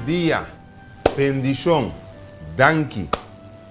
Bon dia, bendishon, danki.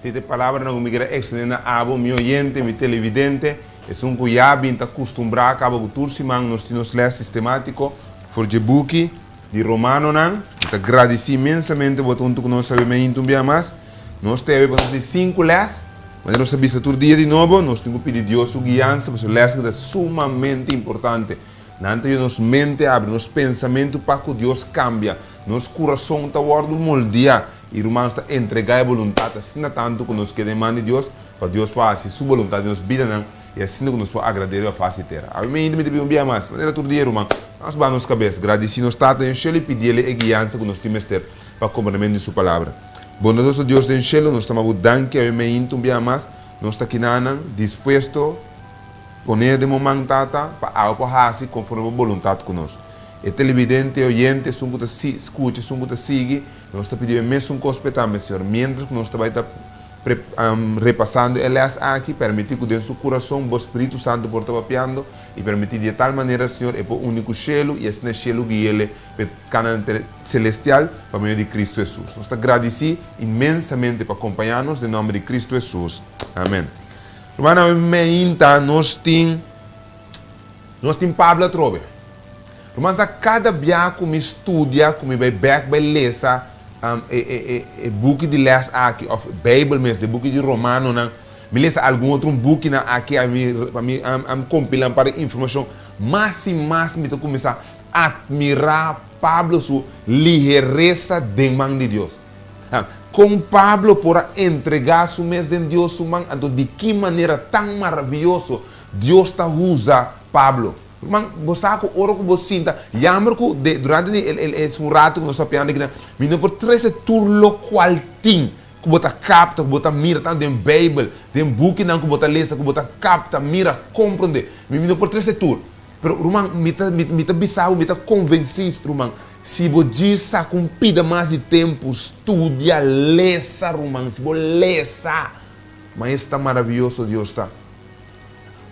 Si ta e palabranan ku mi kere ekstendé na abo, mi oyente, mi televidente, esun ku ya bin ta kustumbrá kaba ku tur siman nos tin nos lès sistemátiko for dje buki di Romanonan. Mi ta gradisí inmensamente bo ta huntu ku nos awe mainta un bia mas. Nos ta awe pa nos di sinku lès. Manera nos ta bisa tur dia di nobo, nos tin ku pidi Dios su guiansa pasobra lèsnan ta sumamente importante. Nan ta yuda nos mente abri, nos pensamentu pa ku Dios kambia, nos kurason ta wòrdu moldiá i ruman nos ta entregá e boluntat asina tantu ku nos keda den man di Dios pa Dios por hasi su boluntat den nos bidanan i asina ku nos por agrad'é riba fas di tera. Awe mi ainda mi ta pidi un bia mas, manera tur dia ruman, nos baha nos kabes, gradisí nos Tata den shelu i pidiel e guiansa ku nos tin mester pa komprendementu di su Palabra. Bondadoso Dios den shelu, nos ta maba bo danki awe mi ainda un bia mas, nos ta kinanan dispuesto, Pone den bo man, Tata, pa abo por hasi konforme bo boluntat ku nos. E televidente, e oyente, esun ku ta skucha, esun ku ta sigui, nos ta pidi e mesun kos p'e tambe, Señor. Miéntras ku nos ta bai ta repasando e lès aki, permití ku den su kurason bo Spiritu Santu por ta papiando, i permití di e tal manera, Señor, e por uni ku shelu, i asina shelu gui'el p'e kanan selestial pa medio di Kristu Hesus. Nos ta gradisí inmensamente pa kompañá nos den nòmber di Kristu Hesus. Amèn. Rumannan, meinta nos tin nos tin Pablo atrobe. Ruman sa kada bia ku mi studia, ku mi bai bek bai lesa e e e e buki di les aki òf Beibel mes, e buki di Romanonan, mi lesa algun otro bukinan aki a mi pa mi kompilá un par di informashon, mas i mas mi ta kuminsá atmirá Pablo su liheresa den man di Dios. Kon Pablo por a entregá su mes den Dios su man, anto di ki manera tan maravioso Dios ta usa Pablo? Ruman, bo sa ku ora ku bo sinta, yamber ku de durante di el el es un ratu ku nos ta papiando akinan, mi no por trese tur lokual tin ku bo ta kapta, ku bo ta mira tantu den Beibel, den bukinan ku bo ta lesa, ku bo ta kapta, mira, komprondé. Mi mi no por trese tur. Pero ruman, mi ta mi ta bisa bo, mi ta konvensí, ruman, Si bo djis sa ku un pida mas di tempu, studia, lesa ruman, si bo lesa, ma esta maravioso Dios ta.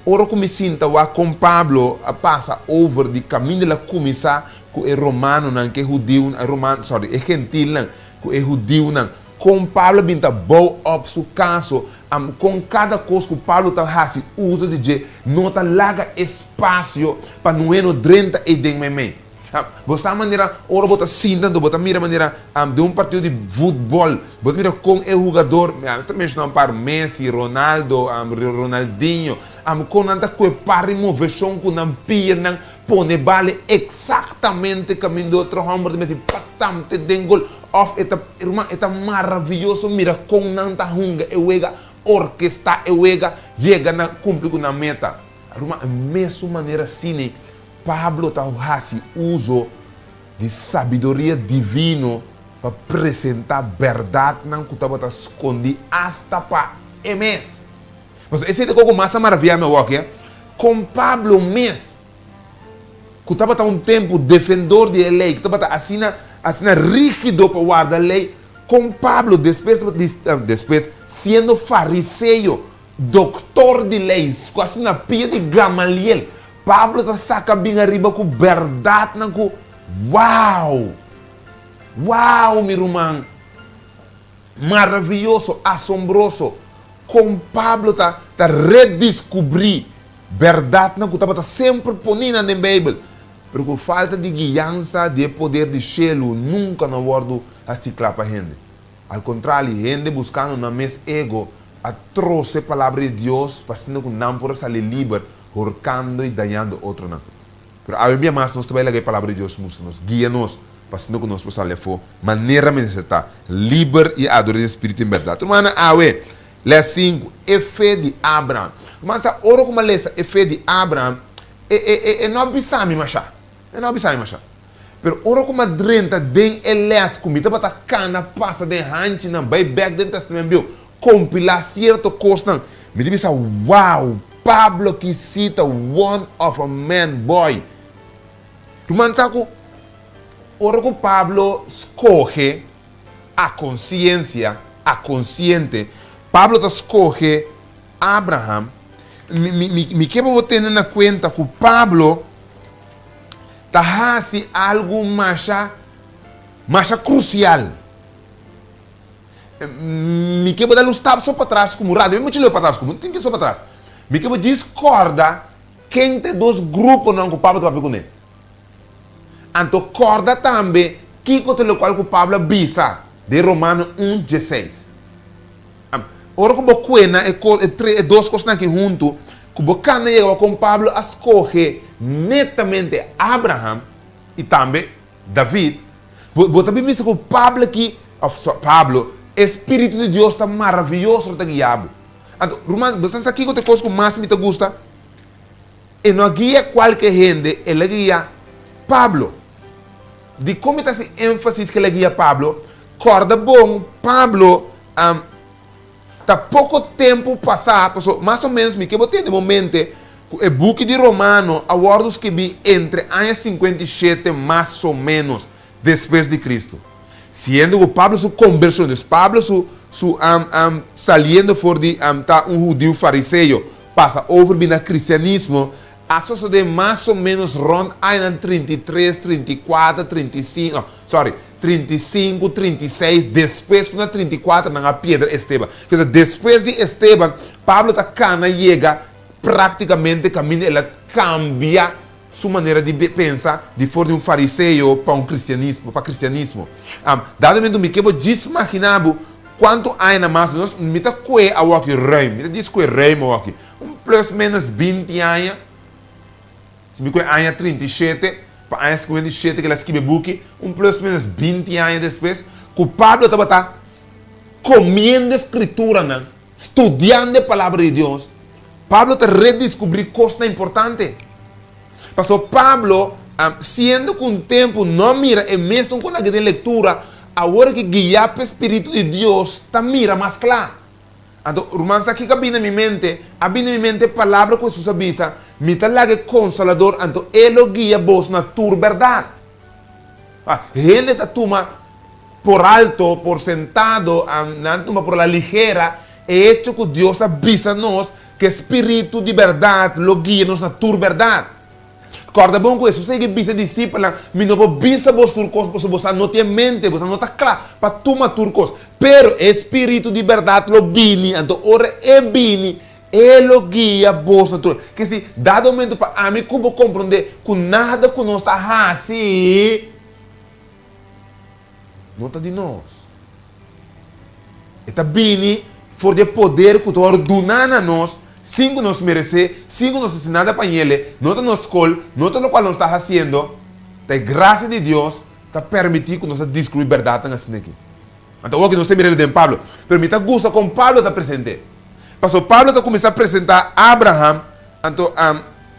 Ora ku mi sinta wak kon Pablo a pasa over di kaminda el a kuminsá ku e romanonan, ku e hudiunan, e roman, sorry, e gentilnan, ku e hudiunan, kon Pablo a bin ta bou op su kaso, am kon kada kos ku Pablo ta hasi uso di dje no ta laga espasio pa nu'e no drenta ei den meimei. Bo sa manera ora bo ta sinta anto bo ta mira manera den un partido di futbol bo ta mira kon e hugador, mi ta menshona un par, Messi, Ronaldo, Ronaldinho, kon nan ta kue par di moveshon ku nan pianan pone bale eksaktamente kaminda otro hòmber ta mester patam te den gol òf e ta ruman e ta maravioso mira kon nan ta hunga e wega, orkestá e wega, yega na kumpli ku nan meta. Ruman e mesun manera asina Pablo ta hasi uso di sabiduria divino pa presentá bèrdatnan ku tabata skondí asta pa e mes. Pasobra esei ta koko mas a maraviá mi awor aki, kon Pablo mes, ku tabata un tempu defendor di e lei, ku tabata asina asina rígido pa warda lei, kon Pablo despues despues siendo fariseo, doktor di lei, ku asina pia di Gamaliel, Pablo ta saka bin ariba ku bèrdatnan ku, Wow! Wow, mi ruman! Maravioso, asombroso! Kon Pablo ta ta rediskubrí bèrdatnan ku tabata semper poní nan den Beibel, pero ku falta di guiansa di e poder di shelu nunka no a wòrdu hasí kla pa hende. Al kontrali, hende buskando nan mes ego a trose Palabra di Dios pa asina ku nan por a sali liber horkando i dañando otronan. Pero awe bia mas nos ta bai laga e Palabra di Dios mustra nos, guia nos, pa asina ku nos por sali afó manera mester ta, liber i adorá den spiritu i en bèrdat. Rumannan, awe, lès sinku, E fe di Abraham. Ruman, sa ora ku mi a lesa e fe di Abraham, e, e, e, e no a bisa mi mashá. E no a bisa mi mashá. Pero ora ku mi a drenta den e lès ku mi tabata kana pasa den hanchinan, bai bèk den Tèstamènt Bieu, kompilá sierto kosnan, mi ta bisa, Wow! Pablo ki si ta one of a man boy. Ruman sa ku ora ku Pablo skohe a konsiensia, a konsiente, Pablo ta skohe Abraham, mi, mi, mi, mi ke pa bo tene na kuenta ku Pablo ta hasi algu masha. Masha krusial. Mi ke bo dal un stap so patras ku murada. Mi muchu leu patras ku bo. No tin ke so patras. Mi ke bo djis kòrda ken ta e dos gruponan ku Pablo ta papia kuné. Anto kòrda tambe kiko ta lokual ku Pablo a bisa den Romano un dieseis. Ora ku bo kuena e kos e tre e dos kosnan aki huntu, ku bo kanda yega kon Pablo a skohe netamente Abraham i tambe David, bo bo ta bin bisa ku Pablo aki, òf so Pablo, e Spiritu di Dios ta maravioso ta guia bo. Anto, ruman, bo sa sa kiko ta e kos ku mas mi ta gusta? E no a guia kualke hende, el a guia Pablo. Dikon mi ta hasi énfasis ku el a guia Pablo? Kòrda bon, Pablo ta poko tempu pasá, pasobra mas o ménos mi ke bo tende bo mente ku e buki di Romano a wòrdu skibí entre aña 57 mas o ménos despues di Kristu. Siendo ku Pablo su kombershon, dus Pablo su su saliendo for di ta un hudiu fariseo pasa over bini na kristianismo, a sosodé mas o ménos rònt añanan 33, 34, 35, no, sorry, 35, 36, despues ku na 34 nan a piedra Esteban. Kese despues di Esteban, Pablo ta kana yega práktikamente kaminda el a kambia su manera di pensa di for di un fariseo pa un kristianismo, pa kristianismo. Dado momento mi ke bo djis magina bo kuantu aña mas nos, mi ta kue awoki ruim, mi ta djis kue ruim awoki, un plus menos 20 aña, si mi kue aña 37 pa aña 57 ku el a skibi e buki, un plus menos 20 aña despues ku Pablo tabata komiendo e skrituranan, Studiando e Palabra di Dios, Pablo ta redescubrí cosnan importante. Pasobra Pablo, siendo cu un tempu no a mira e mesun con aki den lectura, awor ki guiá p'e spiritu di Dios ta mira mas cla. Anto, ruman, sa kico a bini na mi mente? A bini na mi mente e palabra cu Jesus a bisa, Mi ta laga e Consolador, anto e lo guia boso na tur berdad. Hende ta tuma por alto, por sentado, nan tuma por la ligera e hecho ku Dios a bisa nos ku e Spiritu di bèrdat lo guia nos na tur bèrdat. Kòrda bon ku Hesus a yega bisa e disipelnan, Mi no por bisa bos tur kos pasobra boso no tin e mente, boso no ta kla pa tuma tur kos. Pero e Spiritu di bèrdat lo bini, anto ora e bini, e lo guia bos na tur. Ke si, dado momento pa ami ku bo komprondé ku nada ku nos ta hasi no ta di nos. E ta bini for di e poder ku ta wòrdu duná na nos sin ku nos meresé, sin ku nos hasi nada pa ñele, no ta nos skol, no ta lokual nos ta hasiendo, ta e grasia di Dios ta permití ku nos ta diskubrí bèrdatnan asina aki. Anto awor ku nos ta mirando den Pablo, pero mi ta gusta kon Pablo ta present'é. Pasobra Pablo ta kuminsá presentá Abraham, anto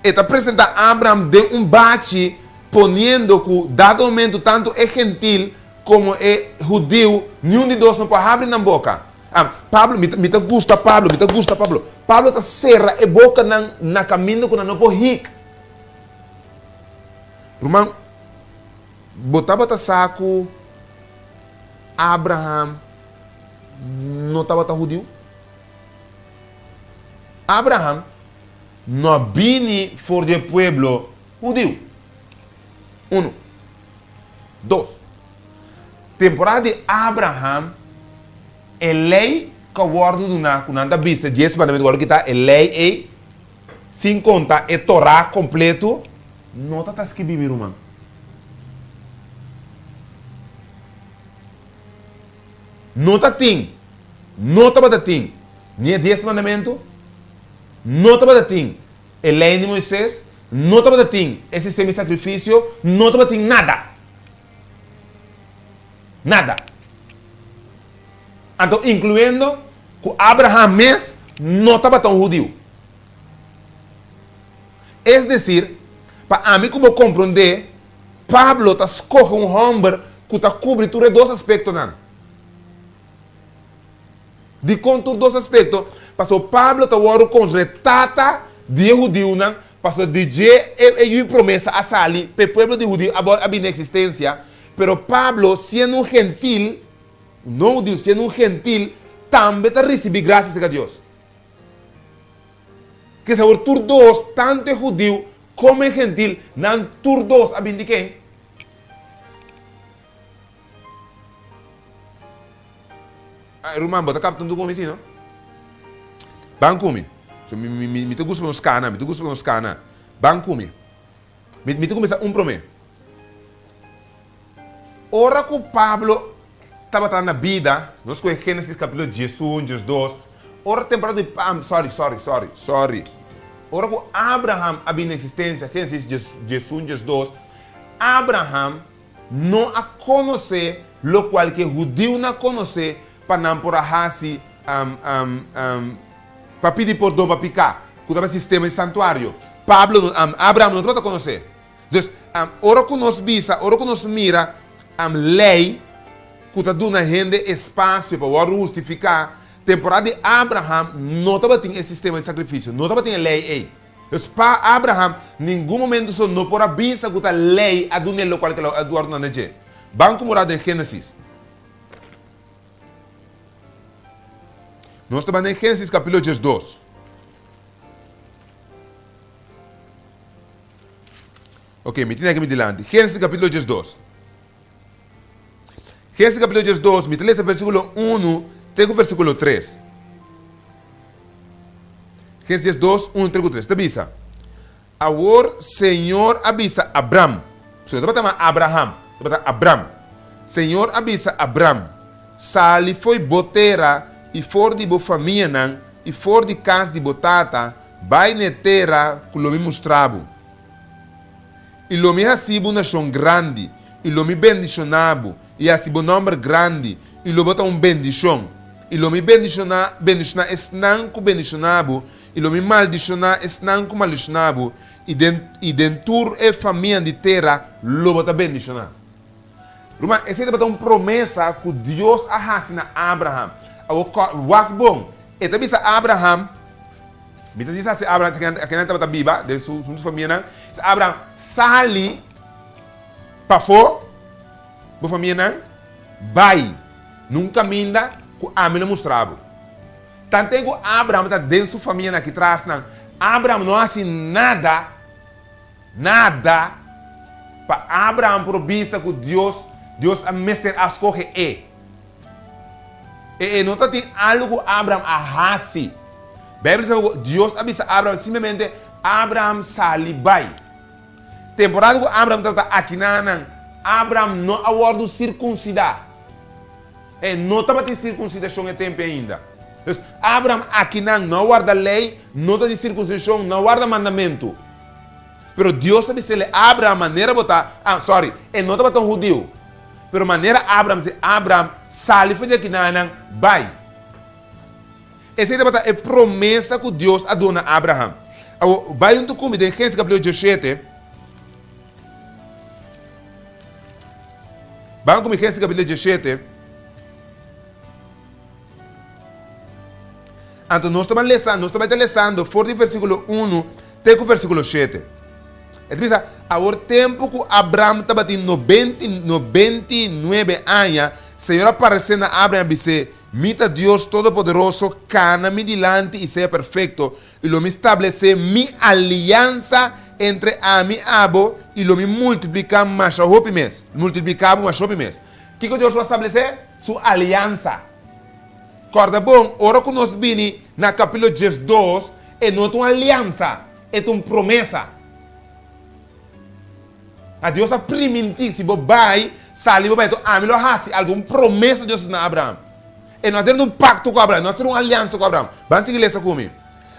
e ta presentá Abraham den un bachi poniendo ku dado momento tantu e gentil komo e hudiu, niun di dos no por habri nan boka. Pablo, mi ta, mi ta gusta Pablo, mi ta gusta Pablo. Pablo ta sera e bokanan na kaminda ku nan no por hik. Ruman, bo tabata sa ku Abraham no tabata hudiu? Abraham no a bini for di e pueblo hudiu. Unu. Dos. Temporada di Abraham, e lei ku a wòrdu duná, ku nan ta bisa dies mandamentu wòrdu kitá, e lei ei, sin konta e Torá kompletu, no ta ta skibí, mi ruman. No ta tin, no tabata tin ni e dies mandamentu, no tabata tin e lei di Moises, no tabata tin e sistema di sakrifisio, no tabatin nada. Nada. Anto inkluyendo ku Abraham mes no tabata un hudiu. Es desir, pa ami ku bo komprondé, Pablo ta skohe un hòmber ku ta kubri tur e dos aspektonan. Dikon tur dos aspekto? Pasobra Pablo ta wòrdu konsiderá e tata di e hudiunan, pasobra di dje e yu promesa a sali pa e pueblo di hudiu a bini na eksistensia. Pero Pablo, siendo un gentil, un no hudiu, siendo un gentil, tambe ta risibí grasia serka Dios. Kisa awor tur dos, tantu e hudiu komo e gentil, nan tur dos a bini di ken? Ruman, bo ta kapta un ku mi si no? Ban ku mi. So mi mi mi ta gusta pa nos kana, mi ta gusta pa nos kana. Ban ku mi. Mi mi ta kuminsá un promé. Ora ku Pablo tabata na bida, nos kohe Génesis kapítulo 11, 12, ora temporada di Pam, sorry, sorry, sorry, sorry. Ora ku Abraham a bini na eksistensia, Génesis 11, 12, Abraham no a konosé lokual ku e hudiunan a konosé pa nan por a hasi pa pidi pordon pa piká, ku tabata sistema di santuario. Pablo no, Abraham no tabata konosé. Dus, ora ku nos bisa, ora ku nos mira lei ku ta duna hende espasio pa wòrdu hustifiká, temporada di Abraham no tabatin e sistema di sakrifisio, no tabatin e lei ei. Dus pa Abraham, ningun momento so no por a bisa ku ta lei a dun'é lokual ku el a wòrdu duna na dje. Ban ku mora den Génesis. Nos ta ban den Génesis kapítulo 12. Ok, mi tin aki mi dilanti. Génesis kapítulo 12. Génesis kapítulo 12, mi ta lesa versíkulo 1 te ku versíkulo 3. Génesis 12, 1 te ku 3. Ta bisa, Awor Señor a bisa Abram, so no tabata Abraham, tabata Abram. Señor a bisa Abram, Sali fo'i bo tera i for di bo famianan i for di kas di bo tata, bai n'e tera ku lo mi mustra bo. I lo mi hasi bo nashon grandi, i lo mi bendishoná bo, i hasi bo nòmber grandi, i lo bo ta un bendishon. I lo mi bendishoná bendishoná esnan ku bendishoná bo, i lo mi maldishoná esnan ku maldishoná bo, i den i den tur e famianan di tera lo bo ta bendishoná. Ruman, esei tabata un promesa ku Dios a hasi na Abraham. Awor, wak bon, e ta bisa Abraham, Mi ta bisa si Abraham, akinan tabata biba den su huntu famianan, si Abraham sali pafó bo famianan, bai na un kaminda ku ami lo mustra bo. Tanten ku Abraham ta den su famianan aki trasnan, Abraham no hasi nada, nada, pa Abraham por bisa ku Dios, Dios a mester a skohe e. E e no ta tin algu ku Abraham a hasi. Beibel ta bisa ku Dios a bisa Abraham simplemente, Abraham sali bai. Temporada ku Abraham tabata akinanan, Abraham no a wòrdu sirkunsidá. E no tabatin sirkunsidashon e tempu ainda. Dus, Abraham akinan no a warda lei, no tabatin sirkunsidashon, no a warda mandamentu. Pero Dios a bis'el, Abraham, manera bo ta, ah, sorry, e no tabata un hudiu. Pero manera Abraham si, Abraham, sali for di akinanan, bai. Esei tabata e promesa ku Dios a duna Abraham. Awor, bai huntu ku mi den Génesis kapítulo 17. Ban ku mi Génesis kapítulo 17. Anto nos ta lesa, nos ta bai ta lesando for di versíkulo 1 te ku versíkulo 7. E ta bisa, Awor tempu ku Abram tabatin 99 aña, Señor a paresé na Abram i a bis'é, Mi ta Dios Todopoderoso, kana mi dilanti i sea perfekto, i lo mi stablesé mi aliansa entre ami i abo, i lo mi multipliká masha hopi mes, multipliká bo masha hopi mes. Kiko Dios lo a stablesé? Su aliansa. Kòrda bon, ora ku nos bini na kapítulo 12, e no ta un aliansa, e ta un promesa. A Dios a primintí, si bo bai, sali bo bai, enton ami lo hasi algu, un promesa Dios hasi na Abraham. E no a tene un pakto ku Abraham, e no a sera un aliansa ku Abraham. Ban sigui lesa ku mi.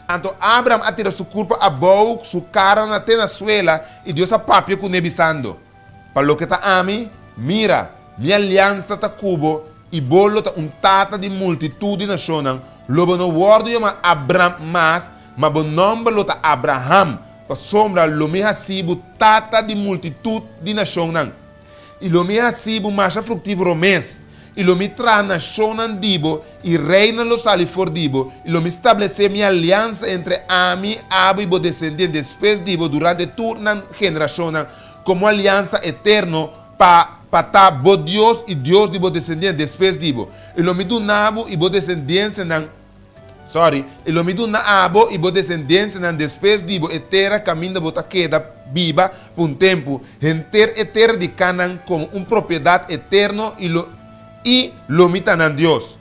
Anto Abraham a tira su kurpa abou, su kara na te na suela, i Dios a papia kuné bisando, Pa loke ta ami, mira, mi aliansa ta ku bo, i bo lo ta un tata di multitut di nashonnan, lo bo no wòrdu yamá Abram mas, ma bo nòmber lo ta Abraham, pasobra lo mi hasi bo tata di multitut di nashonnan, i lo mi hasi bo masha fruktífero mes, i lo mi traha nashonnan di bo, i reinan lo sali for di bo, i lo mi stablesé mi aliansa entre ami, abo i bo desendiente despues di bo durante tur nan generashonnan, komo aliansa eterno pa pa ta bo Dios i Dios di bo desendiente despues di bo. I lo mi duna bo i bo desendientenan, sorry, i lo mi duna abo i bo desendientenan despues di bo e tera kaminda bo ta keda biba pa un tempu, henter e tera di Kanan komo un propiedat eterno i lo i lo mi ta nan Dios.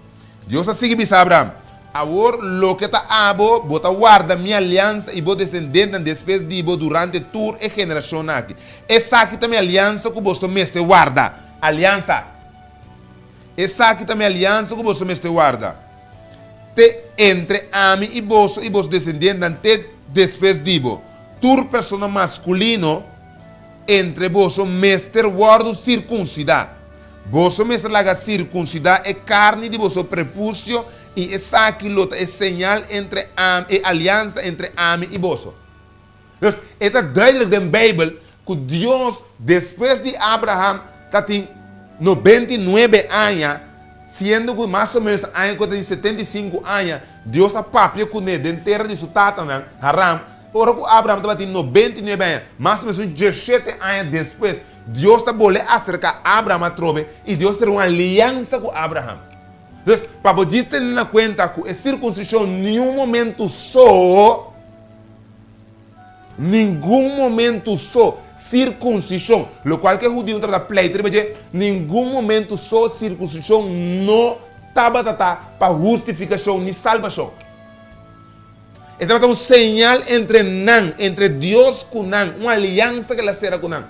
Dios a sigui bisa Abraham, Awor loke ta abo, bo ta warda mi aliansa i bo desendentenan despues di bo durante tur e generashonnan aki. Esaki ta mi aliansa ku boso mester warda. Aliansa! Esaki ta mi aliansa ku boso mester warda, te entre ami i boso i boso desendientenan te despues di bo. Tur persona maskulino entre boso mester wòrdu sirkunsidá. Boso mester laga sirkunsidá e karni di boso prepusio i esaki lo ta e señal entre ami, e aliansa entre ami i boso. Dus, e ta duidelijk den Bijbel ku Dios despues di Abraham ta tin 99 aña, siendo ku mas o menos ta aña ku e ta tin 75 aña, Dios a papia kuné den tera di su tatanan, Haran. Ora ku Abraham tabatin 99 aña, mas o menos un 17 aña despues, Dios ta bolbe aserká Abraham atrobe i Dios sera un aliansa ku Abraham. Dus, pa bo djis tene na kuenta ku e sirkunsishon niun momentu so, Ningun momento so sirkunsishon, lokual ku e hudiunan tabata pleita riba dje, ningun momento so sirkunsishon no tabata ta pa hustifikashon ni salbashon. E tabata un señal entre nan, entre Dios ku nan, un aliansa ku el a sera ku nan.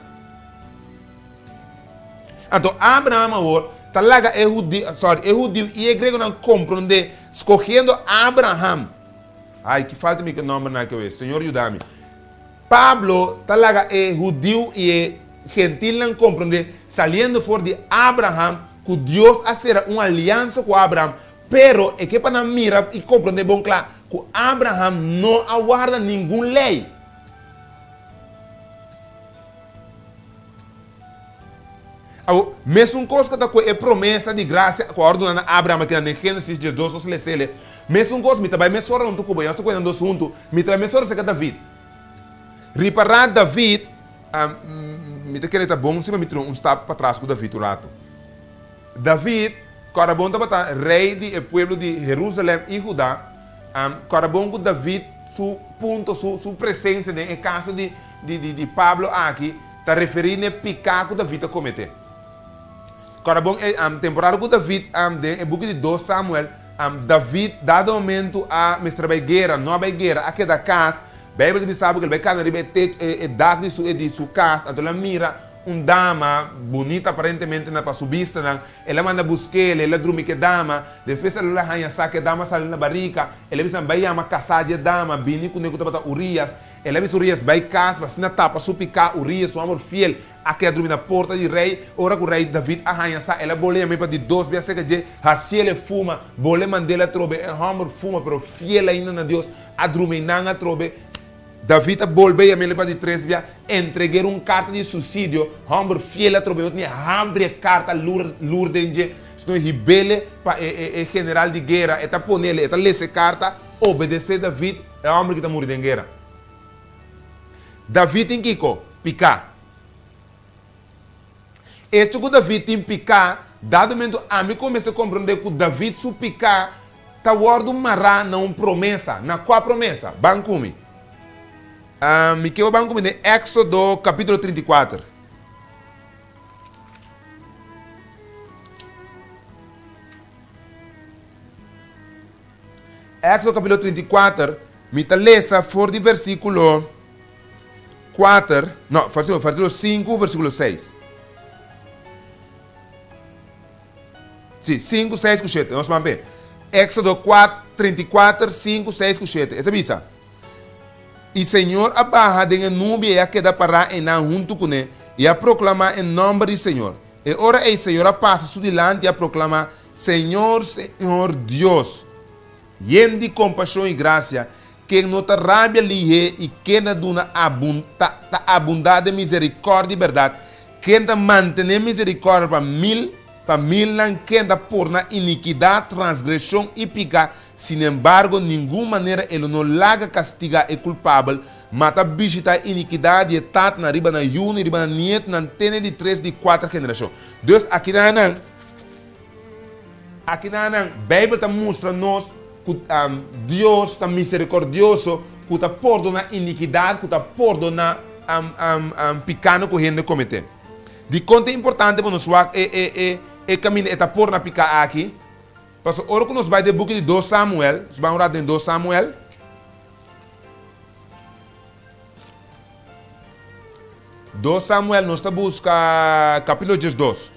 Anto Abraham awor ta laga e hudiu, sorry, e hudiu i e gregonan komprondé, skohiendo Abraham. Ai, ki falta mi ku e nòmbernan aki awe. Señor yuda mi. Pablo ta laga e hudiu i e gentilnan komprondé, saliendo for di Abraham, ku Dios a sera un aliansa ku Abraham, pero e ke pa nan mira i komprondé bon kla ku Abraham no a warda ningun lei. Awor, mesun kos ku ta ku e promesa di grasia ku a wòrdu duna na Abraham akinan den Génesis 12, nos les'é, mesun kos, mi ta bai mesora huntu ku bo, i nos ta kue nan dos huntu, mi ta bai mesora serka David. Ripará David, mi ta kere ta bon si pa mi tira un stap patras ku David un ratu. David, kòrda bon tabata rei di e pueblo di Herúsalèm i Hudá, kòrda bon ku David su punto, su presensia den e kaso di di Pablo aki ta referí n'e piká ku David a kometé. Kòrda bon e temporada ku David den e buki di Dos Samuel, David dado momentu a mester a bai guera, no a bai guera, a keda kas. Beibel ta bisa bo ku el bai kana riba e techo, e dak di su di su kas, anto el a mira un dama bunita aparentemente na pa su bistanan, el a manda busk'el, el a drumi ku e dama, despues el a haña sa ku e dama sali na barika, el a bisa nan bai yama kasá dje dama, bini kuné ku tabata Urias. El a bisa Urias bai kas pa asina tapa su piká. Urias, un hòmber fiel, a keda drumi na porta di rei. Ora ku rei David a haña sa, el a bole yam'é pa di dos bia serka dje, hasiel e fuma, bole mand'el atrobe. E hòmber fuma, pero fiel ainda na Dios, a drumi einan atrobe. David a bolbe yam'é pa di tres bia, entreg'é un karta di suisidio. Hòmber fiel atrobe no tene habri e karta lur lur den dje, sino hib'é pa e general di guera. E ta pon'é, e ta lesa e karta, obedesé David. E hòmber ki ta muri den guera. David tin kiko? Piká. Echo ku David tin piká, dado momento ami ku mester komprondé ku David su piká ta wòrdu mará na un promesa. Na kua promesa? Ban ku mi. Mi ke bo ban ku mi den Éksodo kapítulo 34. Éxodo capítulo 34, mi ta lesa for di versículo 4, no, versículo 5, versículo 6. Sí, 5, 6 ku 7. Nos ban be. Éxodo 4, 34, 5, 6 ku 7. E ta bisa. I Señor a baha den e nubia i a keda pará einan huntu kuné i a proklamá e nòmber di Señor. E ora ei Señor a pasa su dilanti i a proklamá, Señor, Señor Dios, yen di kompashon i grasia, ken no ta rabia lihé i ken ta duna ta ta abundá den miserikòrdia i bèrdat, ken ta mantené miserikòrdia pa mil pa milnan, ken ta porná inikidat, transgreshon i piká, sinembargo ningun manera e lo no laga kastigá e kulpabel, ma ta bishitá e inikidat di e tatanan riba nan yunan i riba nan nietunan te na e di tres di kuater generashon. Dus akinan nan. Akinanan, Beibel ta mustra nos ku Dios ta miserikordioso, ku ta pordoná inikidat, ku ta pordoná pikánan ku hende kometé. Dikon ta importante pa nos wak e kaminda e ta pordoná piká aki? Pasobra ora ku nos bai den buki di Dos Samuel, nos bai un rat den Dos Samuel. Dos Samuel nos ta buska kapítulo diesdos.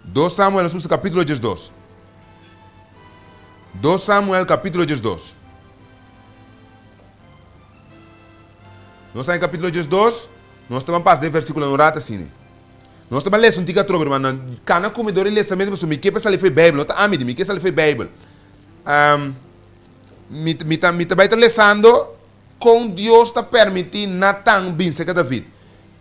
Dos Samuel nos buska kapítulo diesdos. Dos Samuel kapítulo diesdos. Nos ta den kapítulo diesdos, nos ta ban pasa den versíkulo un rat asina. Nos ta ban lesa un tiki atrobe, rumannan. Kana ku mi dor di lesamentu pasobra mi ke pa sali for e Beibel. No ta ami di, mi ke sali for e Beibel. Mi, mi ta, mi ta bai ta lesando kon Dios ta permití Natan bin serka David.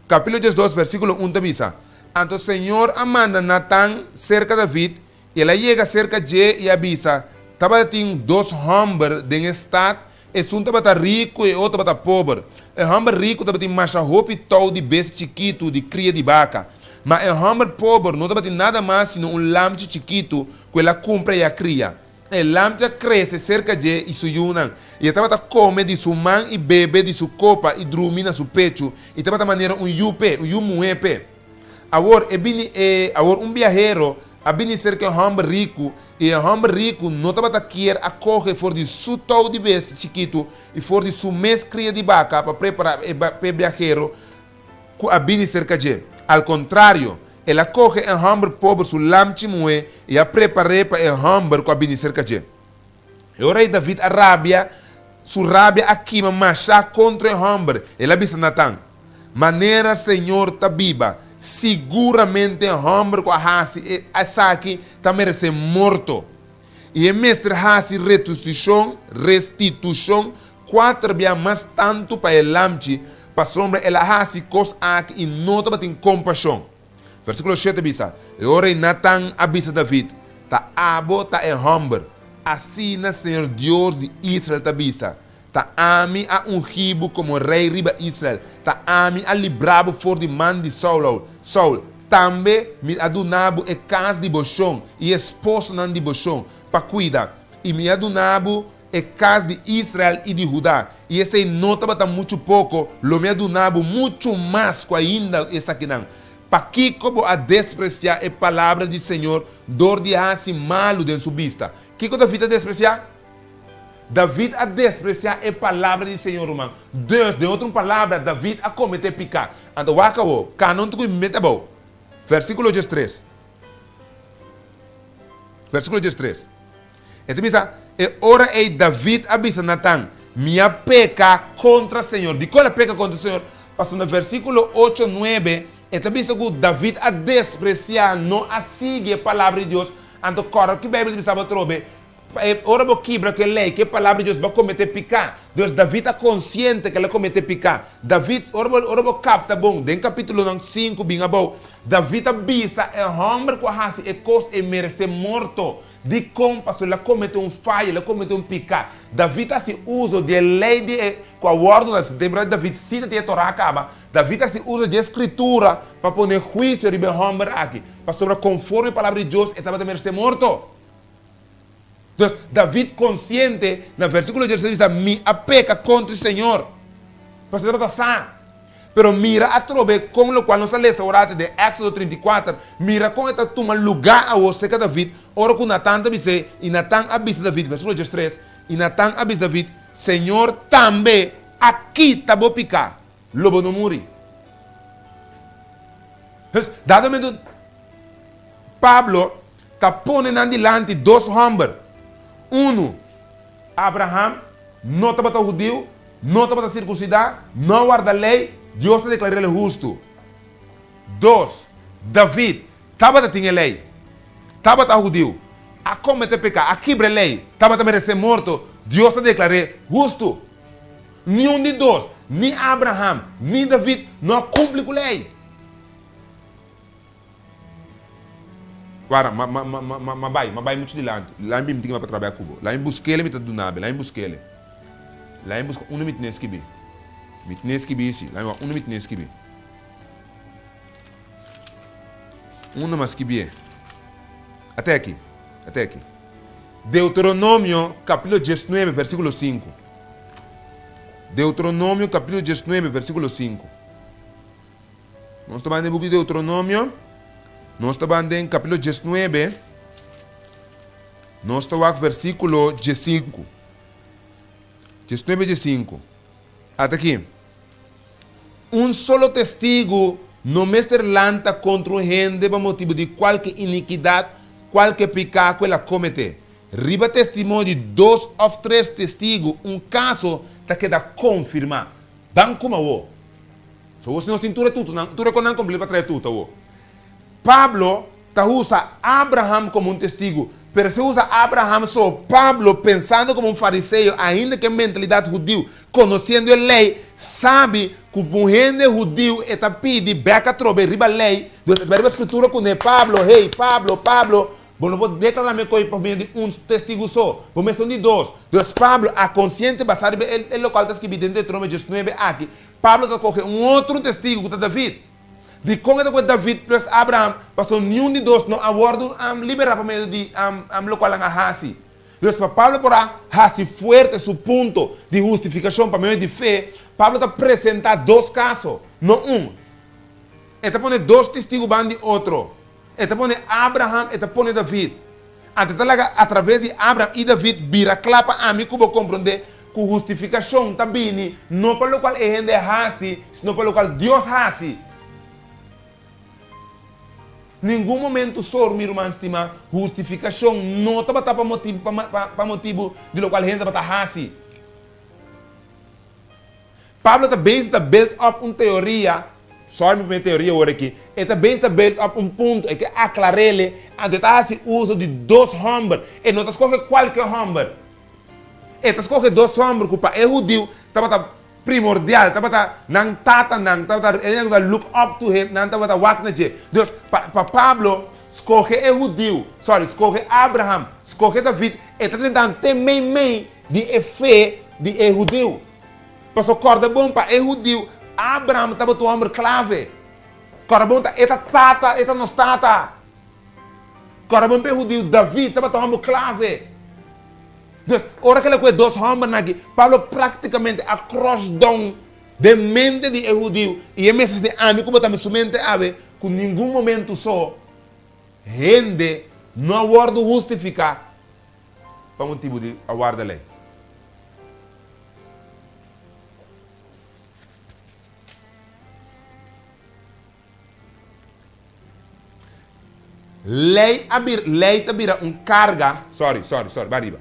Kapítulo diesdos, versíkulo un ta bisa, Anto señor a manda Natan serka David, i el a yega serka dje i a bisa, Tabatin dos hòmber den e stat, esun tabata riku i e otro tabata pober. E hòmber riku tabatin masha hopi tou di bes chikitu di kria di baka. Ma e hòmber pober no tabatin nada mas sino un lamchi chikitu ku el a kumpra i a kria. E lamchi a krese serka dje i su yunan, i e tabata kome di su man i bebe di su kopa i drumi na su pechu, i tabata manera un yu p'e, un yu muhé p'e. Awor e bini e, awor un biahero a bini serka e hòmber riku, i e hòmber riku no tabata kier a kohe for di su tou di bestia chikitu i for di su mes kria di baka pa prepará e p'e biahero ku a bini serka dje. Al kontrario, el a kohe e hòmber pober su lamchi muhé i a prepar'é pa e hòmber ku a bini serka dje. E ora ei David a rabia, su rabia a kima mashá kontra e hòmber. El a bisa Natan, Manera señor ta biba, siguramente e hòmber ku a hasi e esaki ta meresé morto. I e mester hasi retustitushon, restitushon, kuater bia mas tantu pa e lamchi, pasobra el a hasi kos aki i no tabatin kompashon. Versíkulo shete bisa, E ora ei Natan a bisa David, Ta abo ta e hòmber. Asina señor Dios di Israel ta bisa, Ta ami a ungí bo komo rei riba Israel, ta ami a librá bo for di man di Saul. Saul, tambe mi a duna bo e kas di bo shon i e esposonan di bo shon pa kuida, i mi a duna bo e kas di Israel i di Huda, i esei no tabata muchu poko, lo mi a duna bo muchu mas ku ainda esakinan. Pakiko bo a despresiá e palabra di señor dor di hasi malu den su bista? Kiko David a despresiá? David a despresiá e palabra di señor, ruman. Dus, den otro palabra, David a kometé piká. Anto wak awor, kanon ta ku mi mete abou. Versíkulo diestres. Versíkulo diestres. E ta bisa, E ora ei David a bisa Natan, Mi a peka kontra señor. Dikon el a peka kontra señor? Pasobra na versíkulo ocho, nuebe, e ta bisa ku David a despresiá, no a sigui e palabra di Dios. Anto kòrda ku Beibel ta bisa bo atrobe, Ora bo kibra ku e lei, ku e palabra di Dios, bo a kometé piká. Dus David ta konsiente ku el a kometé piká. David, ora bo, ora bo kapta bon, den kapítulonan sinku bin abou, David a bisa e hòmber ku a hasi e kos ei meresé morto. Dikon? Pasobra el a kometé un fayo, el a kometé un piká. David a hasi uso di e lei di e ku a wòrdu na tempu di David sí ta tin e Torá kaba. David a hasi uso di e Skritura pa pone huisio riba e hòmber aki, pasobra konforme e palabra di Dios e tabata meresé morto. Dus, David konsiente, na versíkulo dieseis bisa, Mi a peka kontra e Señor. Pasobra e tabata sa. Pero mira atrobe kon lokual nos a lesa ora ati den Éksodo 34, mira kon e ta tuma lugá awor serka David, ora ku Natan ta bis'é, I Natan a bisa David, versíkulo diestres, I Natan a bisa David, Señor tambe a kita bo piká, lo bo no muri. Dus, dado momento, Pablo ta pone nan dilanti dos hòmber, unu, Abraham, no tabata hudiu, no tabata sirkunsidá, no a warda lei, Dios ta deklar'é el hustu. Dos, David, tabata tin e lei, tabata hudiu, a kometé peká, a kibra e lei, tabata meresé morto, Dios ta deklar'é hustu. Niun di dos, ni Abraham ni David, no a kumpli ku lei. Wara, ma, ma, ma, ma, ma bai, ma bai muchu dilanti. Laat mi bin pa trabaya ku bo. Laat mi busk'ele, mi ta dunabe. Laat mi busk'ele. Laat mi buska unda mi tene skibi. Mi tene skibi si. Laat mi wak unda mi tene skibi. Unda mi a skibié? Ate aki. Ate aki. Deuteronomio kapitulo diesnuebe versíkulo sinku. Deuteronomio kapitulo diesnuebe versíkulo sinku. Nos ta bai na e buki di Deuteronomio. Nos ta ban den kapítulo 19, nos ta wak versíkulo 15. 19, 15. Ata aki. Un solo testigu no mester lanta kontra un hende pa motibu di kualke inikidat, kualke piká ku el a kometé. Riba testimonio di dos òf tres testigu un kaso ta keda konfirmá. Ban kuma awor. So awor si nos tin tur e tutunan, tur e konan kompleto pa trae tutu awor. Pablo ta usa Abraham komo un testigu, pero si e usa Abraham so, Pablo, pensando komo un fariseo, ainda ku e mentalidat hudiu, konosiendo e lei, sabi ku pa un hende hudiu e ta pidi bèk atrobe riba lei, dus e ta bai riba Skritura kuné, Pablo, hey, Pablo, Pablo, Bo no por deklará mi koe pa medio di un testigu so, bo mester un di dos. Dus Pablo a konsiente basá riba e lokual ta skibí den Deuteronomio diesnuebe aki, Pablo ta kohe un otro testigu ku ta David. Dikon e ta kohe David plus Abraham? Pasobra niun di dos no a wòrdu liberá pa medio di lokual nan a hasi. Dus pa Pablo por a hasi fuerte su punto di hustifikashon pa medio di fe, Pablo ta presentá dos kaso, no un. E ta pone dos testigu ban di otro. E ta pone Abraham, e ta pone David. Anto e ta laga atraves di Abraham i David bira kla pa ami ku bo komprondé ku hustifikashon ta bini no pa lokual e hende hasi, sino pa lokual Dios hasi. Ningun momentu sor, mi ruman stimá, hustifikashon no tabata pa motibu pa motibu di lokual hende tabata hasi. Pablo ta bezig ta build up un teoria, sorry mi pone teoria awor aki, e ta bezig ta build up un punto, e ke aklar'ele, anto e ta hasi uso di dos hòmber, e no ta skohe kualke hòmber, e ta skohe dos hòmber ku pa e hudiu tabata primordial, tabata nan tatanan, tabata e nan tabata look up to him, nan tabata wak na dje. Dus pa pa Pablo skohe e hudiu, sorry, skohe Abraham, skohe David, e ta tenta te meimei di e fe di e hudiu. Pasobra kòrda bon, pa e hudiu, Abraham tabata un hòmber klave. Kòrda bon, ta e ta tata, e ta nos tata. Kòrda bon, pa e hudiu, David tabata un hòmber klave. Dus, ora ku el a ku e dos hòmbernan aki, Pablo práktikamente a cross down den mente di e hudiu, i e mester sinti ami ku bo tambe su mente awe, ku ningun momentu so hende no a wòrdu hustifiká pa motibu di a warda lei. Lei a bir, lei ta bira un karga, sorry, sorry, sorry, bai riba.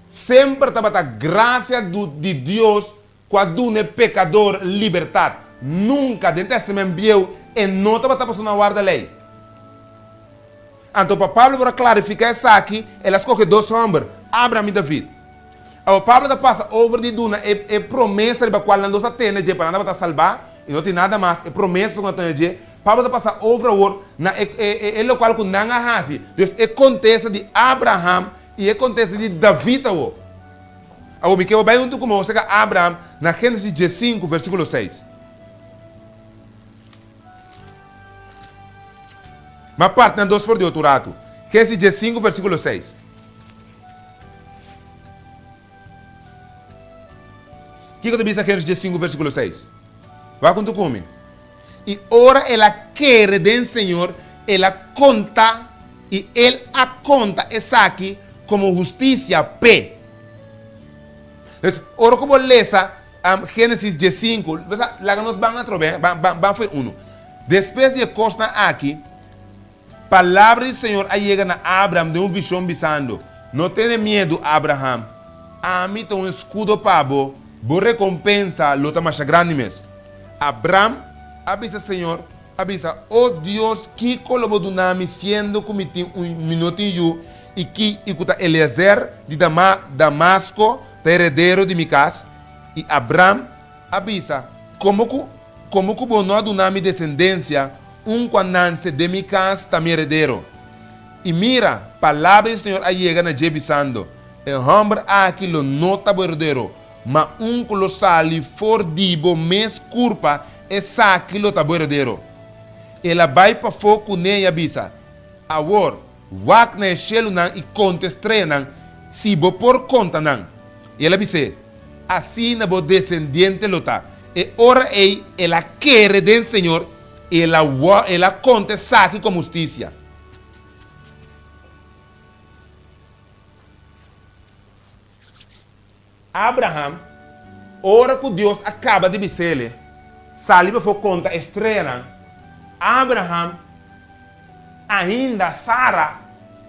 Semper tabata grasia du, di Dios ku a duna e pekador libertat. Nunka den Tèstamènt Bieu e no tabata pasobra nan warda lei. Anto pa Pablo por a klarifiká esaki, el a skohe dos hòmber, Abraham i David. Awor Pablo ta pasa over di duna e e promesa riba kual nan dos a tene dje pa nan tabata salbá, i no tin nada mas, e promesa ku nan a tene dje, Pablo ta pasa over awor na e e e lokual ku nan a hasi. Dus e kontesta di Abraham i e kontesta di David awor. Awor mi ke bo bai huntu ku mi awor serka Abraham na Génesis diesinku versíkulo seis. Ma parti nan dos for di otro ratu. Génesis diesinku versíkulo seis. Kiko ta bisa Génesis diesinku versíkulo seis? Wak huntu ku mi. I ora el a kere den Señor, el a konta, i el a konta esaki komo hustisia p'e. Entonces, ora ku bo lesa Génesis diesinku, laga nos ban atrobe, ban, ban, ban fo'i unu. Despues di e kosnan aki, Palabra di Señor a yega na Abraham den un vishon bisando, No tene miedu, Abraham. Ami ta un eskudo pa bo, bo rekompensa lo ta masha grandi mes. Abram a bisa Señor, a bisa, O Dios, kiko lo bo duna mi siendo ku mi tin un, mi no tin yu, i ki, i ku ta Eliezer di Dama, Damasko ta heredero di mi kas? I Abram a bisa, Komo ku, komo ku bo no a duna mi desendensia, Un ku a nanse den mi kas ta mi heredero. I mira, palabra di Señor a yega na dje bisando, E hòmber aki lo no ta bo heredero, ma un ku lo sali for di bo mes kurpa, esaki lo ta bo heredero. El a bai pafó kuné i a bisa, Awor, wak na e shelunan i konta e streanan, si bo por konta nan. I el a bis'é, Asina bo desendiente lo ta. E ora ei el a kere den Señor. El a el a konta esaki komo hustisia. Abraham, ora ku Dios a kaba di bis'ele, Sali pafó konta e streanan, Abraham, ainda Sara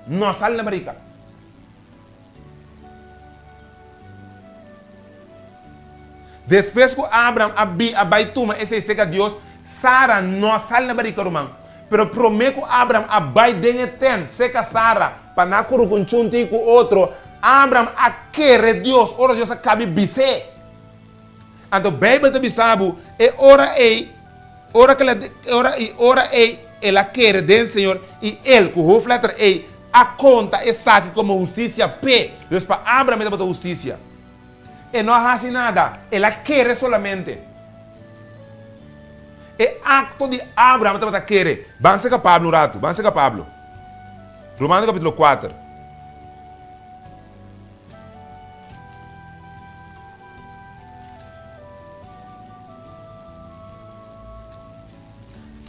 no a sali na barika. Despues ku Abraham a bin a bai tuma esei serka Dios, Sara no a sali na barika, ruman. Pero promé ku Abraham a bai den e tènt serka Sara pa nan a kuru ku un chunti ku otro, Abraham a kere Dios ora Dios a kabi bis'é. Anto Beibel ta bisa bo, E ora ei, ora ku el a, ora, i ora ei el a kere den Señor, i el, ku hoofdletter E, a konta esaki komo hustisia p'e. Dus pa Abraham e tabata hustisia. E no a hasi nada, el a kere solamente. E akto di Abraham tabata kere. Ban seka Pablo un ratu, ban seka Pablo. Romano kapitulo kuater.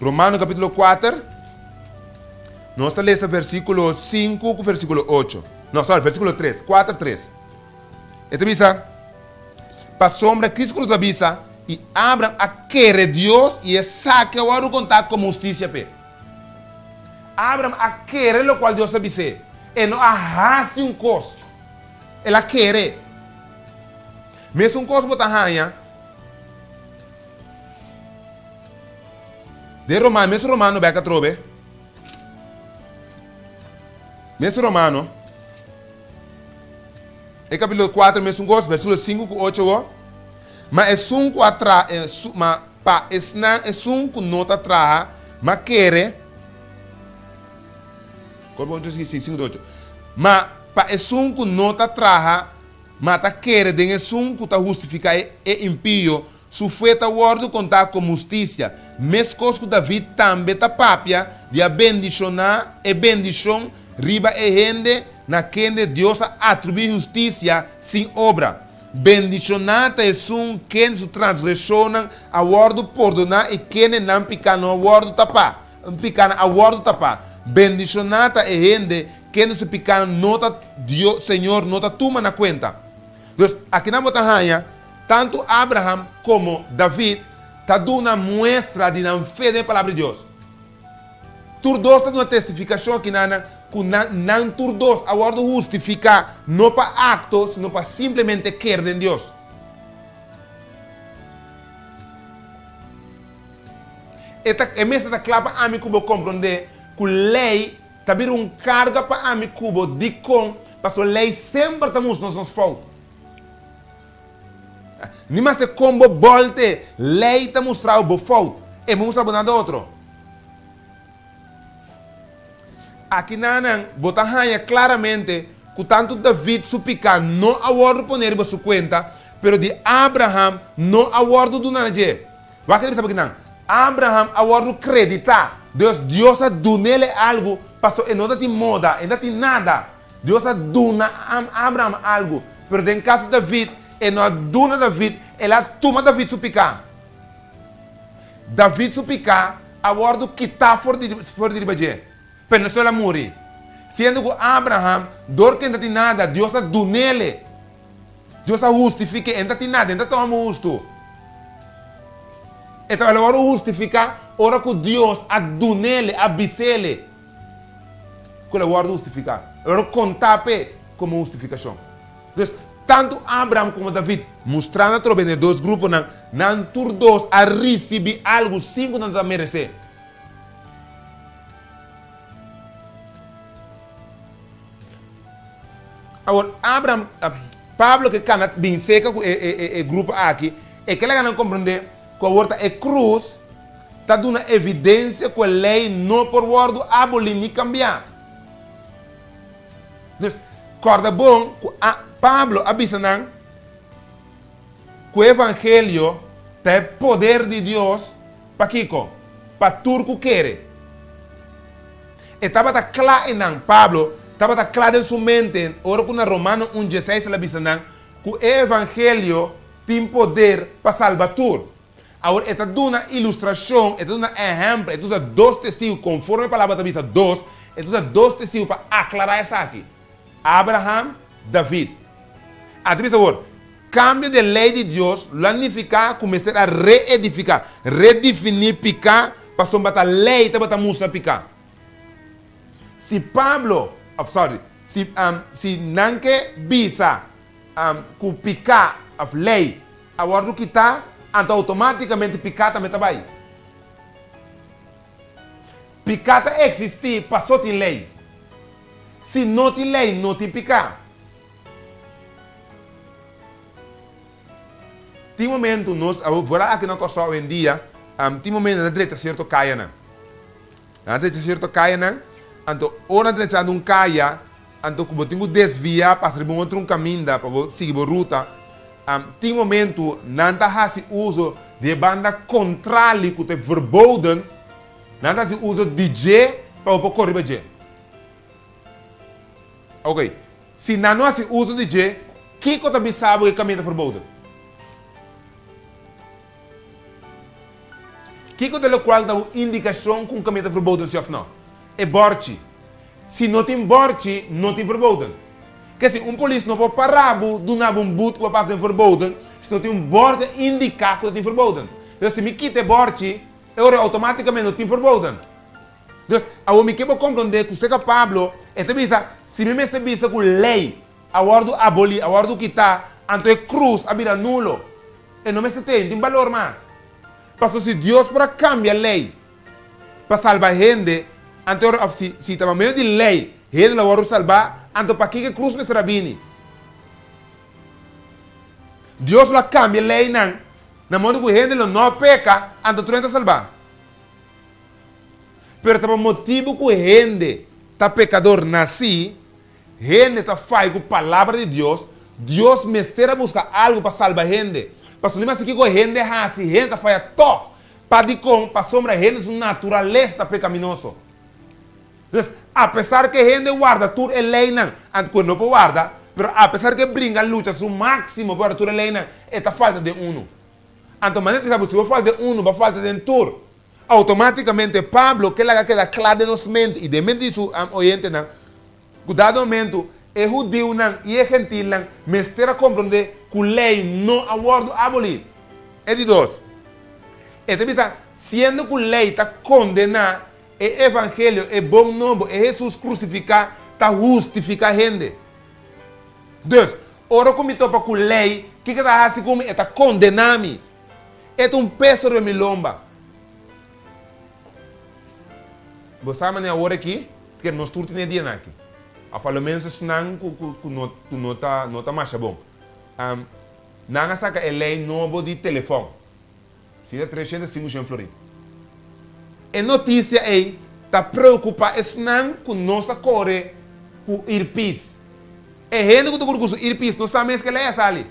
Romano kapitulo kuater, nos ta lesa versíkulo sinku ku versíkulo ocho. No, sorry, versíkulo tres, kuater tres. E ta bisa, Pasobra Cristo ta bisa, I Abraham a kere Dios, i esaki a wòrdu kontá komo hustisia p'e. Abraham a kere lokual Dios a bis'é. E no a hasi un kos. El a kere. Mesun kos bo ta haña den Romano, mesun Romano bèk atrobe. Mesun Romano. E kapítulo 4 mesun kos, versíkulo 5 ku 8 wo. Ma esun ku a tra, ma pa esnan esun ku no ta traha, ma kere, ma pa esun ku no ta traha, ma ta kere den esun ku ta hustifiká e impio, Su fe ta wòrdu kontá komo hustisia, meskos ku David tambe ta papia di a bendishoná e bendishon riba e hende na kende Dios a atribuí hustisia sin obra. Bendishoná ta esun kende su transgreshonnan a wòrdu pordoná i kende nan piká no a wòrdu tapá, pikánan a wòrdu tapá. Bendishoná ta e hende kende su pikánan no ta Señor no ta tuma na kuenta. Dus, akinan bo ta haña Tantu Abraham komo David ta duna muestra di nan fe den e Palabra di Dios. Tur dos ta duna testifikashon akinanan ku nan nan tur dos a wòrdu hustifiká no pa akto sino pa simplemente kere den Dios. E ta e mester ta kla pa ami ku bo komprondé ku lei ta bira un karga pa ami ku bo. Dikon? Pasobra lei semper ta mustra nos nos fout. Ni maske kon bo bolte, lei ta mustra bo bo fout. E bo mustra bo nada otro. Aki nanan bo ta haña klaramente ku tantu David su piká no a wòrdu poné riba su kuenta, pero di Abraham no a wòrdu duna na dje. Wak ta bisa bo kinan, Abraham a wòrdu kreditá. Dus Dios a dun'el e algu pasobra e no ta tin moda, e no ta tin nada. Dios a duna Abraham algu, pero den kaso di David, e no a duna David, el a tuma David su piká. David su piká a wòrdu kitá for di for di riba dje, pero no el a muri. Siendo ku Abraham, dor ku e no ta tin nada, Dios a dun'el. Dios a hustifik'é, e no ta tin nada, e no ta ta hòmber hustu. E ta el a wòrdu hustifiká ora ku Dios a dun'el, a bis'el. ku el a wòrdu hustifiká. El a wòrdu kontá p'e komo hustifikashon. Dus, tantu Abraham komo David, mustrando atrobe na e dos gruponan, nan tur dos a risibí algu sin ku nan ta meresé. Awor, Abraham, Pablo ke kana bin seka ku e grupo aki, e ke laga nan komprendé ku awor ta e krus, ta duna evidensia ku e lei no por wòrdu abolí ni kambiá. Dus, kòrda bon ku Pablo a bisa nan ku e evangelio ta e poder di Dios pa kiko? Pa tur ku kere. E tabata kla einan, Pablo tabata kla den su mente ora ku na Romano un dieseis el a bisa nan ku e evangelio tin poder pa salba tur. Awor e ta duna ilustrashon, e ta duna ehèmpel, e ta usa dos testigu, konforme e palabra ta bisa dos, e ta usa dos testigu pa aklará esaki, Abraham, David. A ta bisa awor, kambio di e lei di Dios lo a nifiká ku mester a reedifiká, redefiní piká, pasobra ta lei tabata mustra piká. Si Pablo, òf sòri, si, si nan ke bisa ku piká òf lei a wòrdu kitá, anto outomátikamente piká tambe ta bai. Piká ta eksistí pasó tin lei. Si no tin lei, no tin piká. Tin momentu nos, awor vooral aki na Kòrsou awendia, tin momentu nan ta drecha sierto kayanan. Nan a drecha sierto kayanan, anto ora nan ta drechando un kaya, anto ku bo tin ku desviá pasa riba un otro un kaminda pa bo sigui bo ruta, tin momentu nan ta hasi uso di e banda kontrali ku ta e verboden, nan ta hasi uso di dje pa bo por kore riba dje. Oké, si nan no hasi uso di dje, kiko ta bisa bo ku e kaminda ta verboden? Kiko ta lokual ta un indikashon ku un kaminda ta verboden si òf nò? E bòrchi. Si no tin bòrchi, no tin verboden. Ke si un polis no por para bo duna bo un but ku bo a pasa den verboden si no tin un bòrchi a indiká ku ta tin verboden. Entonces si mi kita e bòrchi, e ora outomátikamente no tin verboden. Dus, awor mi ke bo komprondé ku seka Pablo e ta bisa, si mi mester bisa ku lei a wòrdu abolí, a wòrdu kitá, anto e krus a bira nulo. E no mester ten tin balor mas. Pasobra si Dios por a kambia lei pa salba hende, anto ora, òf si, si ta pa medio di lei hende lo a wòrdu salbá, anto pakiko e krus mester a bini? Dios lo a kambia leinan na modo ku hende lo no a peka, anto tur hende ta salbá. Pero ta pa motibu ku hende ta pekador nasí, Hende ta fai ku palabra di Dios, Dios mester a buska algu pa salba hende. Pasobra ni maske kiko hende hasi, hende ta faya tòg. Pa dikon? Pasobra hende su naturalesa ta pekaminoso. Dus, apesar ku e hende warda tur e leinan, anto ku e no por warda, pero apesar ku e bringa lucha su máksimo pa warda tur e leinan, e ta falta den unu. Anto manera ta bisa bo, si bo falta den unu, bo a falta den tur. Outomátikamente Pablo ke laga keda kla den nos mente i den mente di su oyentenan ku dado momentu e hudiunan i e gentilnan mester a komprondé ku lei no a wòrdu abolí. E di dos, e ta bisa, Siendo ku lei ta kondená, e evangelio, e bon nobo, e Hesus krusifiká, ta hustifiká hende. Dus, ora ku mi topa ku lei, kiko e ta hasi ku mi? E ta kondená mi. E ta un peso riba mi lomba. Bo sa manera awor aki, ke nos tur tin e dianan aki. Of a lo menos esnan ku ku ku no ku no ta no ta masha bon. Nan a saka e lei nobo di telefòn. Si ta treshenta sinkushen florin. E notisia ei ta preokupá esnan ku no sa kore ku irpis. E hende ku ta kore ku su irpis no sa mes ke lei a sali.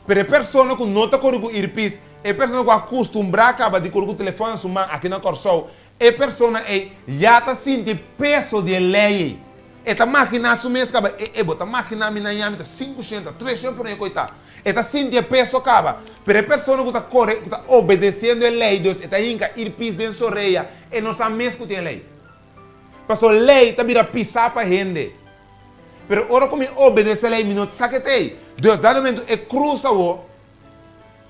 Pero e persona ku no ta kore ku irpis, e persona ku a kustumbrá kaba di kore ku telefòn na su man aki na Kòrsou, e persona ei ya ta sinti peso di e lei ei. E ta maginá su mes kaba, e e bo ta maginá mi na yami ta sinkushenta, treshent por e koitá. E ta sinti e peso kaba. Pero e persona ku ta kore, ku ta obedesiendo e lei, dus e ta hinka irpis den su orea, e no sa mes ku tin e lei. Pasobra lei ta bira pisá pa hende. Pero ora ku mi obedesé lei mi no sa ke t'ei. Dus dado momento e krus awor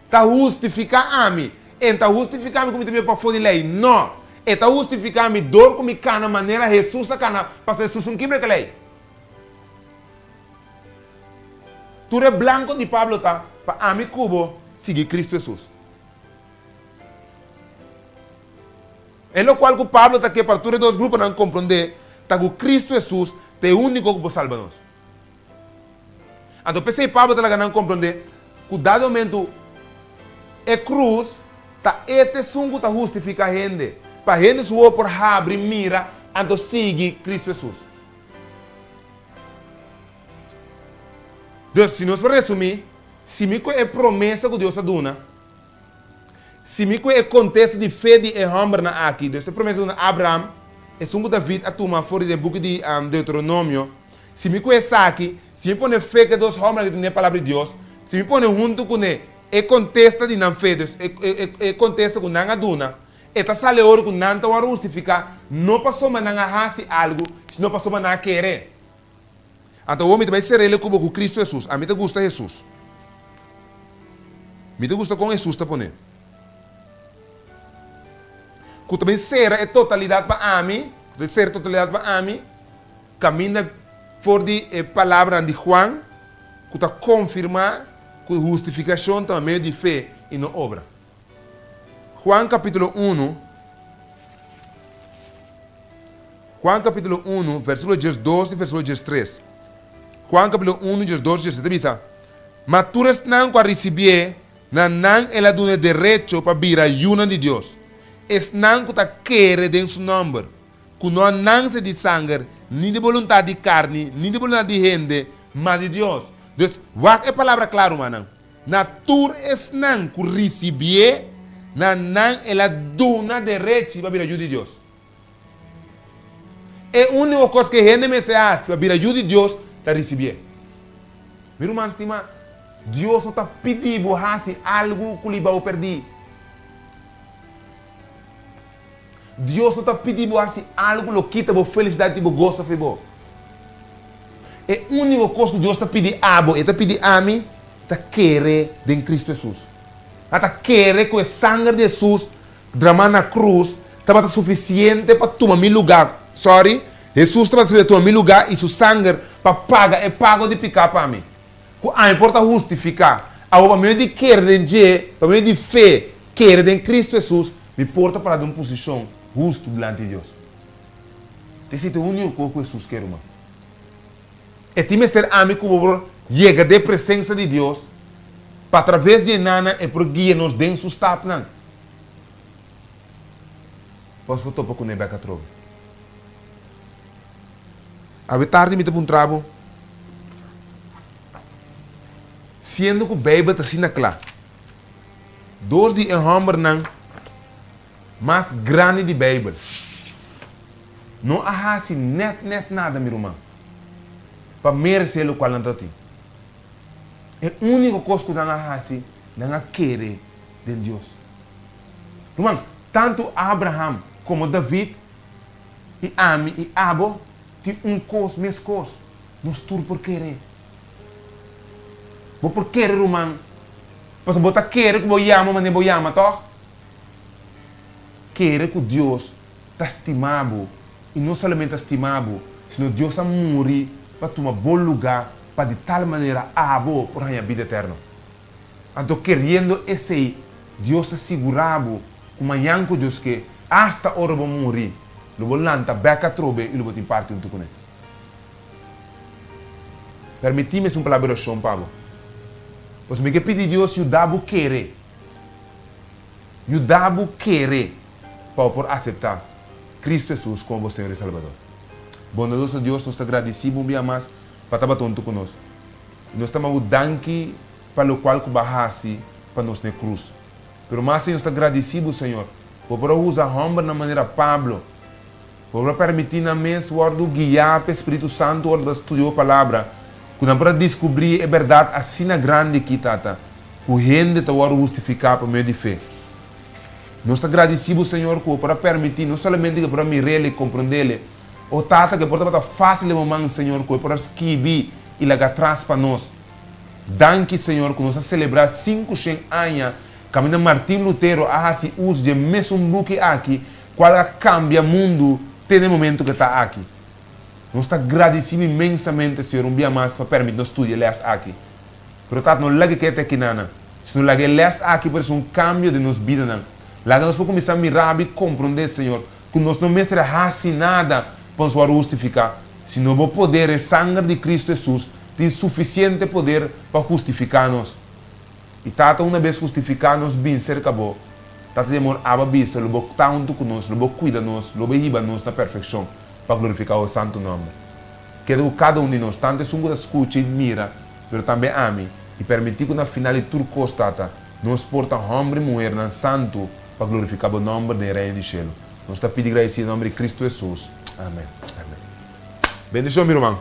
ta hustifiká ami. E no ta hustifiká mi ku mi ta biba pafó di lei. No. E ta hustifiká mi dor ku mi kana manera Hesus a kana, pasobra Hesus un kibra ke lei. Tur e blanko di Pablo ta pa ami ku bo sigui Kristu Hesus. E lokual ku Pablo ta ke pa tur e dos gruponan komprondé ta ku Kristu Hesus ta e úniko ku por salba nos. Anto p'esei Pablo ta laga nan komprondé ku dado momentu e krus ta e t'esun ku ta hustifiká hende, pa hende su wowo por habri mira anto sigui Kristu Hesus. Dus, si nos por resumí, si mi ku e promesa ku Dios a duna, Si mi ku e kontesta di fe di e hòmbernan aki, dus e promesa duna Abraham, esun ku David a tuma for di den buki di Deuteronomio, si mi ku esaki, si mi pone fe ku e dos hòmbernan aki tin den e Palabra di Dios, si mi pone huntu kuné E kontesta di nan fe, dus e, e, e kontesta ku nan a duna, e ta sali ora ku nan ta wòrdu hustifiká, no pasobra nan a hasi algu, sino pasobra nan a kere. Anto awor mi ta bai ser'el ku bo ku Kristu Hesus. Ami ta gusta Hesus. Mi ta gusta kon Hesus ta pone. Ku ta bin sera e totalidat pa ami, ku ta bin sera e totalidat pa ami, kaminda for di e palabranan di Juan, ku ta konfirmá ku hustifikashon ta pa medio di fe i no obra. Juan kapítulo unu, Juan kapítulo unu, versíkulo diesdos i versíkulo diestres. Juan kapítulo unu, diesdos i diestres ta bisa, Ma tur esnan ku a risibié, na nan el a duna e derecho pa bira yunan di Dios, esnan ku ta kere den su nòmber, ku no a nanse di sanger, ni di boluntat di karni, ni di boluntat di hende, ma di Dios. Dus, wak e palabra kla, rumannan. Na tur esnan ku risibié, na nan el a duna derechi pa bira yu di Dios. E úniko kos ku e hende mester hasi pa bira yu di Dios ta risibié. Mi ruman stimá, Dios no ta pidi bo hasi algu ku liba bo pèrdí. Dios no ta pidi bo hasi algu ku lo kita bo felisidat i bo goso for bo. E úniko kos ku Dios ta pidi abo, e ta pidi ami, ta kere den Kristu Hesus. A ta kere ku e sanger di Hesus Dramá na krus tabata sufisiente pa tuma mi lugá, sorry, Hesus tabata sufisiente pa tuma mi lugá i su sanger pa paga e pago di piká pa mi, ku ami por ta hustifiká. Awor pa medio di kere den dje, pa medio di fe, kere den Kristu Hesus, mi por ta pará den un posishon hustu dilanti di Dios. Esei ta e úniko kos ku Hesus ke, ruman. E tin mester ami ku bo por yega den e presensia di Dios, pa atraves di e nana e por guia nos den su stapnan. Nos por topa kuné bek atrobe. Awe tardi mi ta puntra bo, siendo ku Beibel ta asina kla, dos di e hòmbernan mas grandi di Beibel no a hasi nèt nèt nada, mi ruman, pa meresé lokual nan ta tin. E úniko kos ku nan a hasi, nan a kere den Dios. Ruman, tantu Abraham komo David i ami i abo tin un kos meskos, nos tur por kere. Bo por kere, ruman, pasobra bo ta kere ku bo yama manera bo yama, tòg? Kere ku Dios ta stima bo, i no solamente ta stima bo, sino Dios a muri pa tuma bo lugá pa di tal manera abo por haña bida eterno. Anto keriendo esei, Dios ta sigurá bo ku mañan ku Dios ke, asta ora bo muri, lo bo lanta bèk atrobe i lo bo tin parti huntu kuné. Permití mi hasi un palabra di orashon pa bo. Pasobra mi ke pidi Dios yuda bo kere, yuda bo kere pa bo por aseptá Kristu Hesus komo bo Señor i Salbador. Bondadoso Dios, nos ta gradisí bo un bia mas pa tabata huntu ku nos. Nos ta manda bo danki pa lokual ku bo a hasi pa nos na e krus. Pero mas nos ta gradisí bo, Señor, bo por a usa hòmbernan manera Pablo. Bo por a permití nan mes wòrdu guiá pa e Spiritu Santu ora nan ta studia bo Palabra, ku nan por a diskubrí e bèrdat asina grandi akí, Tata, ku hende ta wòrdu hustifiká pa medio di fe. Nos ta gradisí bo, Señor, ku bo por a permití no solamente ku e por a mir'el i komprond'el, o Tata, ku e por tabata fásil den bo man, Señor, ku e por a skibi i laga atras pa nos. Danki, Señor, ku nos a selebrá sinkushen aña kaminda Martin Lutero a hasi uso di e mesun buki aki, kual a kambia mundu te na e momentu ku e ta aki. Nos ta gradisibo inmensamente, Señor, un bia mas pa permiti nos studia e lès aki. Pero, Tata, no laga e keda te akinana, sino laga e lès aki por hasi un kambio den nos bidanan. Laga nos por kuminsá mira i komprondé, Señor, ku nos no mester hasi nada pa nos wòrdu hustifiká, sino bo poder, e sanger di Kristu Hesus, tin sufisiente poder pa hustifiká nos. I Tata, una bes hustifiká nos bin serka bo, Tata di amor, Abba bisa, lo bo ta huntu ku nos, lo bo kuida nos, lo bo hiba nos na perfekshon pa glorifiká bo santu nòmber. Keda ku kada un di nos, tantu esun ku ta skucha i mira, pero tambe ami, i permití ku na final di tur kos, Tata, nos por ta hòmber i muhernan santu pa glorifiká bo nòmber den e Reino di shelu. Nos ta pidi gradisí den nòmber di Kristu Hesus. Amen. Amen. Bendishon, mi ruman.